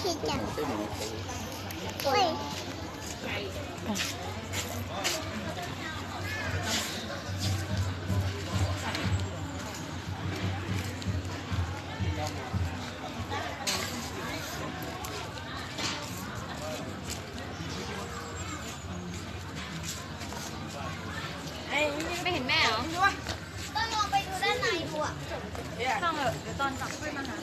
ไม่เห็นแม่เหรอ ต้องลองไปดูด้านในดูอะ ช่างเถอะ เดี๋ยวตอนกลับค่อยมาหา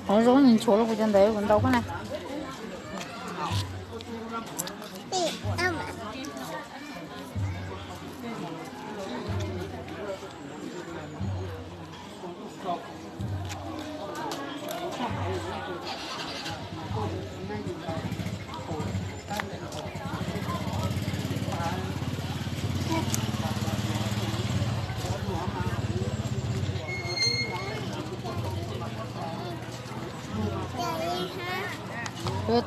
Ua zoo, nws nchuav los kuv cov ntawd kuv ntaus koj na.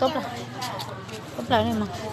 Tub plaws, tub plaws li mas.